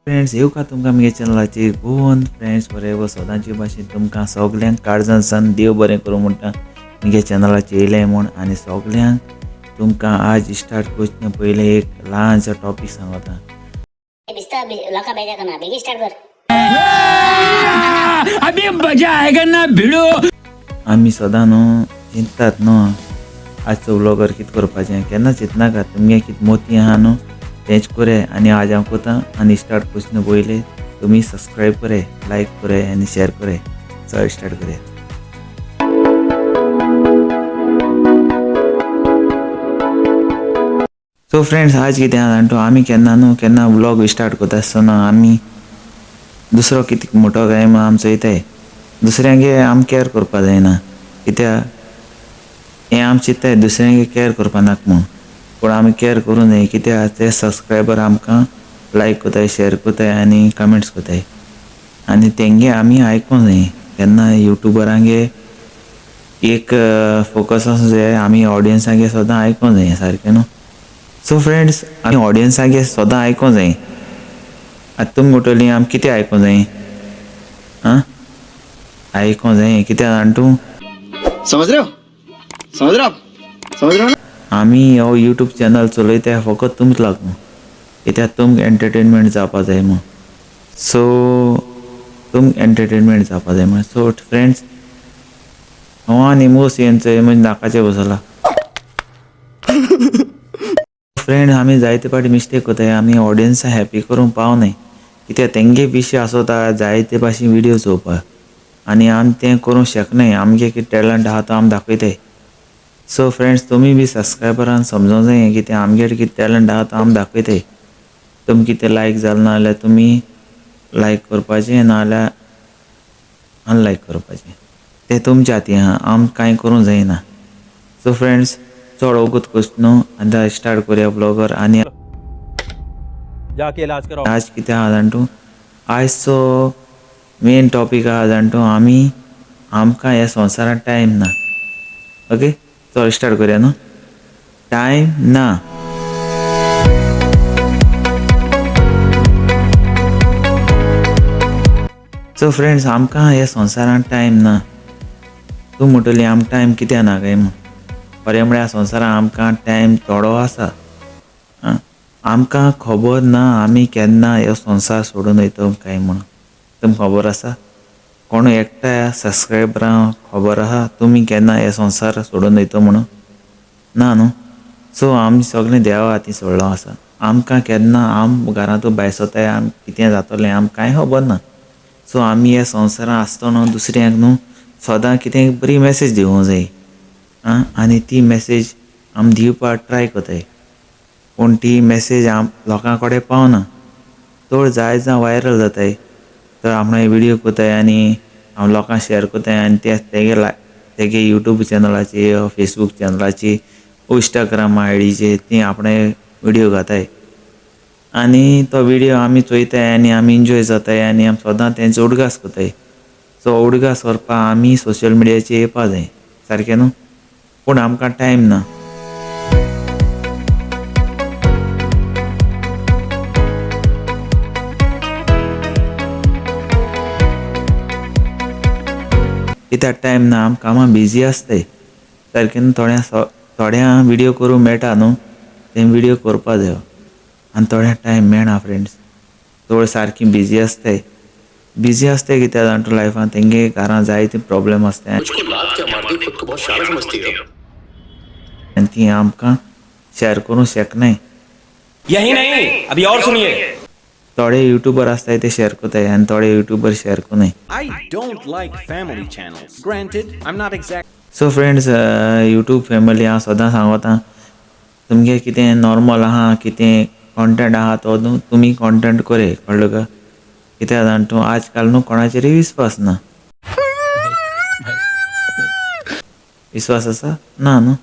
Friends येवका तुमकां म्हगे चॅनलाचेर Goan friends forever सदांचे भाशेन तुमकां सगल्यांक काळजान सावन देव बरें करूं म्हणटा म्हगे चॅनलाचेर येयलें म्हूण. आनी सगल्यांक तुमकां आज स्टार्ट करचे पयलें एक ल्हानसो टॉपीक सांगता. आमी सदां न्हू चिंततात न्हू आजचो व्लॉगर कितें करपाचें, केन्ना चिंतनाका तुमगे कितें मोती आहा न्हू तेंच करे. आनी आज हांव कोता आनी स्टार्ट करचे पयलीं तुमी सबस्क्रायब करे, लायक करे आनी शेअर करे. चल स्टार्ट करया. सो फ्रेंड्स आज कितें आहा जाणा तूं, आमी केन्ना न्हू केन्ना व्लॉग स्टार्ट करता आसतना आमी दुसरो कितें मोटो काय म्हूण आमी चोयताय, दुसऱ्यांगे आमी कॅर करपा जायना. कित्याक हें आमी चिंत्ताय दुसऱ्यांगे कॅर करपा नाका म्हूण, पूण आमी कॅर करूंक जाय. कित्याक ते सबस्क्रायबर आमकां लायक करताय, शेअर करताय आनी कमेंट्स करताय आनी तेंगे आमी आयकोंक जाय. केन्ना युट्यूबरांगे एक फोकस आसूं जाय, आमी ऑडियन्सांगे सदां आयकोंक जाय सारकें न्हू. सो फ्रेंड्स आमी ऑडियन्सांगे सदां आयकोंक जाय. आतां तुमी म्हणटली आमी कितें आयकोंक जाय, आं आयकोंक जाय कित्याक जाणा तूं, समझ रहे हो, समझ रहे हो आप, समझ रहे हो ना. आमी हो यूट्यूब चॅनल चलयता फकत तुमकां लागून, कित्याक तुमकां एंटरटेनमेंट जावपा जाय म्हूण. सो तुमकां एंटरटेनमेंट जावपा जाय म्हूण. सो फ्रेंड्स हांव आनी मूस येवन चोय म्हज्या नाकाचेर बसला. फ्रेंड आमी जायते फावटी मिस्टेक करताय, आमी ऑडियन्साक हॅपी करूंक पावनाय. कित्याक तेंगे विशय आसता जायते भाशेन व्हिडियो चोवपाक आनी आमी तें करूंक शकनाय. आमगे कितें टॅलंट आहा तो आमी दाखयताय. सो फ्रेंड्स तुमी बी सबस्क्रायबरान समजोंक जाय कितें आमगेर कितें टॅलंट आहा तो आमी दाखयताय. तुमकां कितें लायक जालें ना जाल्यार तुमी लायक करपाचें, ना जाल्यार अनलायक करपाचें, तें तुमच्या हाती आहा, आमी कांय करूंक जायना. सो फ्रेंड्स चड वगत करचो न्हू, आतां स्टार्ट करया व्लॉगर. आनी जाके इलाज कराओ. आज कितें आहा जाणा तूं, आयजचो मेन टॉपीक आहा जाणा तूं, आमी आमकां ह्या संवसारांत टायम ना. ओके चल स्टार्ट करया न्हू. टायम ना. सो फ्रेंड्स आमकां ह्या संवसारांत टायम ना. तूं म्हणटली आमकां टायम कित्याक ना काय म्हूण, खरें म्हळ्यार संवसारांत आमकां टायम थोडो आसा. आमकां खबर ना आमी केन्ना हो संवसार सोडून वयता काय म्हूण. तुमकां खबर आसा, कोण एकट्या सबस्क्रायबरांक खबर आसा तुमी केन्ना हे संवसार सोडून वयता म्हणून? ना न्हू. सो आमी सगळें देवा हातीन सोडलो आसा. आमकां केन्ना आम घरांतू भायर सरताय, आम कितें जातलें आमकां कांय खबर ना. सो आमी ह्या संवसारांत आसतना दुसऱ्यांक न्हू सदां कितें बरी मॅसेज दिवंक जाय. आं आनी ती मॅसेज आमी दिवपाक ट्राय करताय, पूण ती मॅसेज आम लोकां कडेन पावना. चड जाय जावं व्हायरल जाताय तर आपणागे व्हिडियो करताय आनी हांव लोकांक शेअर करताय आनी ते तेगे तेगे यूट्यूब चॅनलाचेर, फेसबूक चॅनलाचेर, इंस्टाग्राम आयडीचेर ती आपणे व्हिडियो घाताय आनी तो व्हिडियो आमी चोयताय आनी आमी एन्जॉय जाताय आनी आमी सदां तेंचो उडगास करताय. सो उडगास करपाक आमी सोशल मिडियाचेर येवपा जाय सारकें न्हू, पूण आमकां टायम ना. कित्याक टायम ना, आम कामां बिजी आसताय सारकें न्हू. थोड्यां व्हिडियो करूंक मेळटा न्हू, तें व्हिडियो करपा जायो आनी थोड्यांक टायम मेळना फ्रेंड्स. चड सारकी बिजी आसताय. बिजी आसताय कित्याक जाणा तूं, लायफान तेंगे घरां जायते प्रॉब्लेम आसताय आनी ती आमकां शेअर करूंक शकनाय. यही नहीं अभी और सुनिए. थोडे युट्यूबर आसताय ते शेअर करताय आनी थोडे युट्यूबर शेअर करनाय. I don't like family channels. Granted, I'm not exactly so friends YouTube family हांव सदां सांगता तुमगे कितें नॉर्मल आहा, कितें कॉन्टेंट आहा तो न्हू तुमी कॉन्टेंट करे, कळ्ळें तुका. कित्याक जाणा तूं, आज काल न्हू कोणाचेरूय विस्वास ना. विस्वास आसा ना न्हू.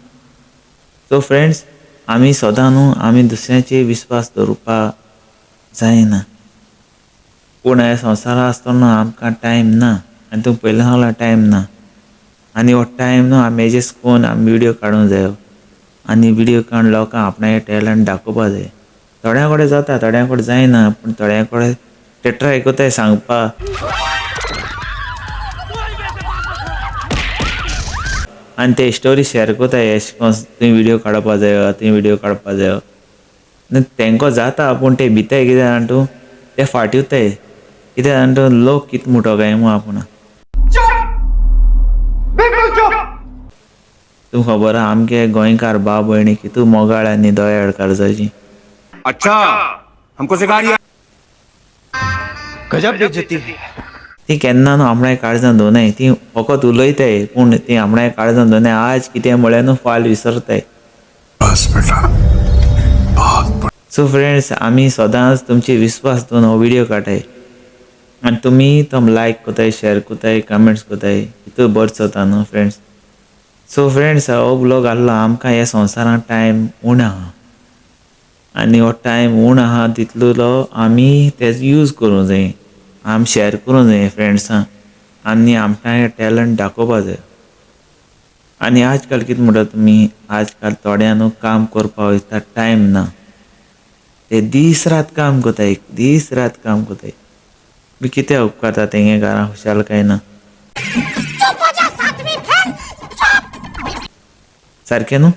सो फ्रेंड्स आमी सदां न्हू आमी दुसऱ्याचेर विस्वास दवरपाक जायना. पूण ह्या संवसारांत आसतना आमकां टायम ना आनी तुमकां पयलीं सांगलां टायम ना. आनी हो टायम न्हू आमी एडजस्ट करून आमी व्हिडियो काडूंक जायो आनी व्हिडियो काडून लोकांक आपणागे टॅलंट दाखोवपा जाय. थोड्यां कडेन जाता, थोड्यां कडेन जायना, पूण थोड्यां कडेन ते ट्राय कोताय सांगपा आनी ते स्टोरी शेअर कोताय एशें कोन्न थंय व्हिडियो काडपा जायो थंय व्हिडियो काडपा जायो. तेंको जाता पूण ते भिताय कितें जाणा तूं ते फाटी उरताय कितें जाणा तूं लोक कितें म्हणटो काय म्हूण आपूण. तुमकां खबर आहा आमगे गोंयकार भाव भयणी कितू मोगाळ आनी दयाळ काळजाची. अच्छा हमको सिखा रही है. गजब बेइज्जती है. ती केन्ना न्हू आपणाय काळजान दवरनाय ती फकत उलयताय पूण ती आपणाय काळजान दवरनाय. आज कितें म्हळ्यार न्हू फाल विसरताय. सो फ्रेंड्स आमी सदांच तुमचे विस्वास दवरून हो व्हिडियो काडटाय आनी तुमी तो लायक कोताय शेअर कोताय कमेंट्स कोताय तितू बरें जाता न्हू फ्रेंड्स. सो फ्रेंड्स हो ब्लॉग आहलो आमकां ह्या संवसारांत टायम उणो आहा आनी हो टायम उणो आहा तितलो आमी तेजो यूज करूंक जाय आमी शेअर करूंक जाय फ्रेंड्सां आनी आमकां टॅलंट दाखोवपा जाय. आनी आज काल कितें म्हणटा तुमी आज काल थोड्यां न्हू काम करपा वयता टायम ना ते दीस रात काम कोताय दीस रात काम कोताय बी कितें उपकारता तेंगे घरां खुशालकाय ना सारकें न्हू.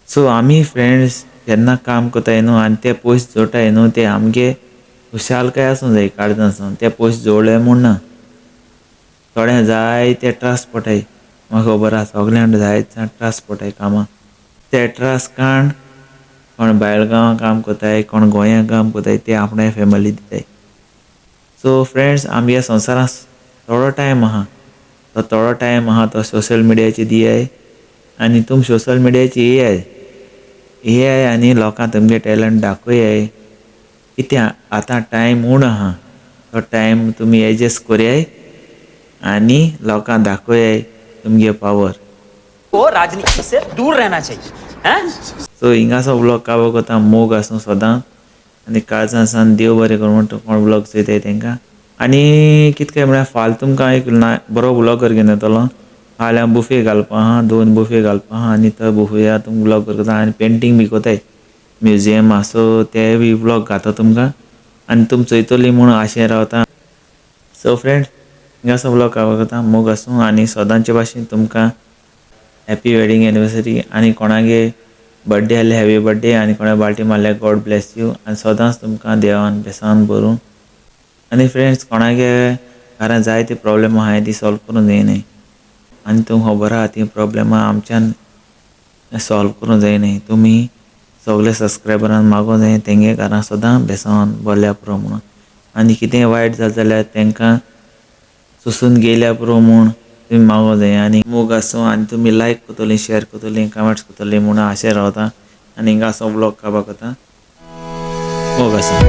सो आमी फ्रेंड्स जेन्ना काम कोताय न्हू आनी ते पयशे जोडटाय न्हू ते आमगे खुशालकाय आसूं जाय काळजान ते पयशे जोडले म्हूण ना. थोड्यांक जाय ते त्रास पडटाय म्हाका खबर आसा सगल्यांक जाय त्रास पडटाय कामाक ते त्रास काण कोण भायल गांवां काम कोताय कोण गोंयांत काम कोताय ते आपणाय फॅमिली दिताय. सो फ्रेंड्स आमगे संवसारांत थोडो टायम आहा तो थोडो टायम आहा तो सोशल मिडियाचेर दियाय आनी तुमी सोशल मिडियाचेर येयाय येयाय आनी लोकांक तुमगे टॅलंट दाखयाय. कित्याक आतां टायम उणो आहा तो टायम तुमी एडजस्ट करयाय आनी लोकांक दाखयाय तुमगे पावर. को राजनीति से दूर रहना चाहिए हैं? सो हिंगासो व्लॉग काबो कोता मोग आसूं सदां आनी काळजान सावन देव बरें करूं म्हण कोण व्लॉग चोयताय तेंकां. आनी कितें काय म्हळ्यार फाल्यां तुमकां एक ना बरो व्लॉगर घेवन येतलो. फाल्यां बुफे घालपा आहा 2 बुफे घालपा आहा आनी तो बुफेया तुमकां व्लॉग करता आनी पेंटींग बी कोताय म्युजियम आहा सो ते बी व्लॉग घाता तुमकां आनी तुमी चोयतली म्हूण आशेन रावता. सो फ्रेंड्स हिंगासो व्लॉग काबो कोता मोग आसूं आनी सदांचे भाशेन तुमकां हॅपी वेडींग एनिवर्सरी आनी कोणागे बड्डे आहल्यार हॅपी बड्डे आनी कोणा बाल्टी मारल्यार गॉड ब्लेस you आनी सदांच तुमकां देवान बेसान भरूं. आनी फ्रेंड्स कोणागे घरान जायते प्रॉब्लेम आहाय ती सॉल्व करूंक जायनाय आनी तुमकां खबर आहा ती प्रॉब्लेमां आमच्यान सॉल्व करूंक जायनाय. तुमी सगळे सबस्क्रायबरान मागूंक जाय तेंगे घरां सदां बेसान बरल्या पुरो म्हणून आनी कितेंय वायट जालें जाल्यार तेंकां सोंसून गेल्या पुरो म्हूण तुमी मागूंक जाय. आनी मोग आसूं आनी तुमी लायक करतली शेअर करतली कमेंट्स करतली म्हूण आशेन रावता आनी हिंगासो व्लॉग काबार करता. मोग आसूं.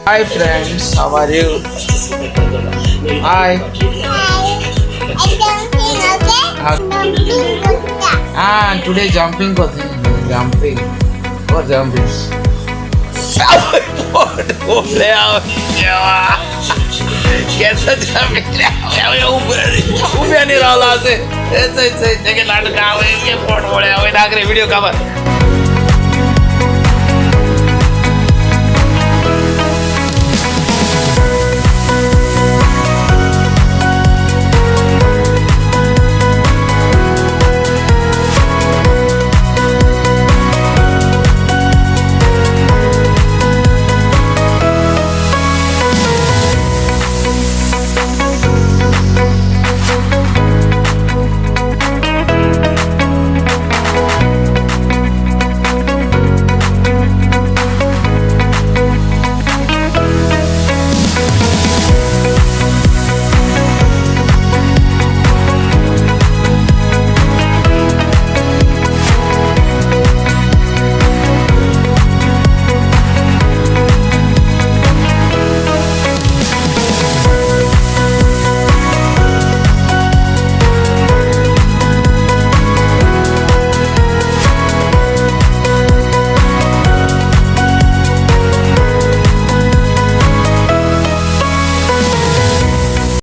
Hi friends, how are you? Hi. I'm jumping, okay? Jumping kutta. Ah, today jumping kothing. Jumping. What jumping? कैसा jumping? उभ्या नाही राहिला असे. नाटक वीडियो काबर.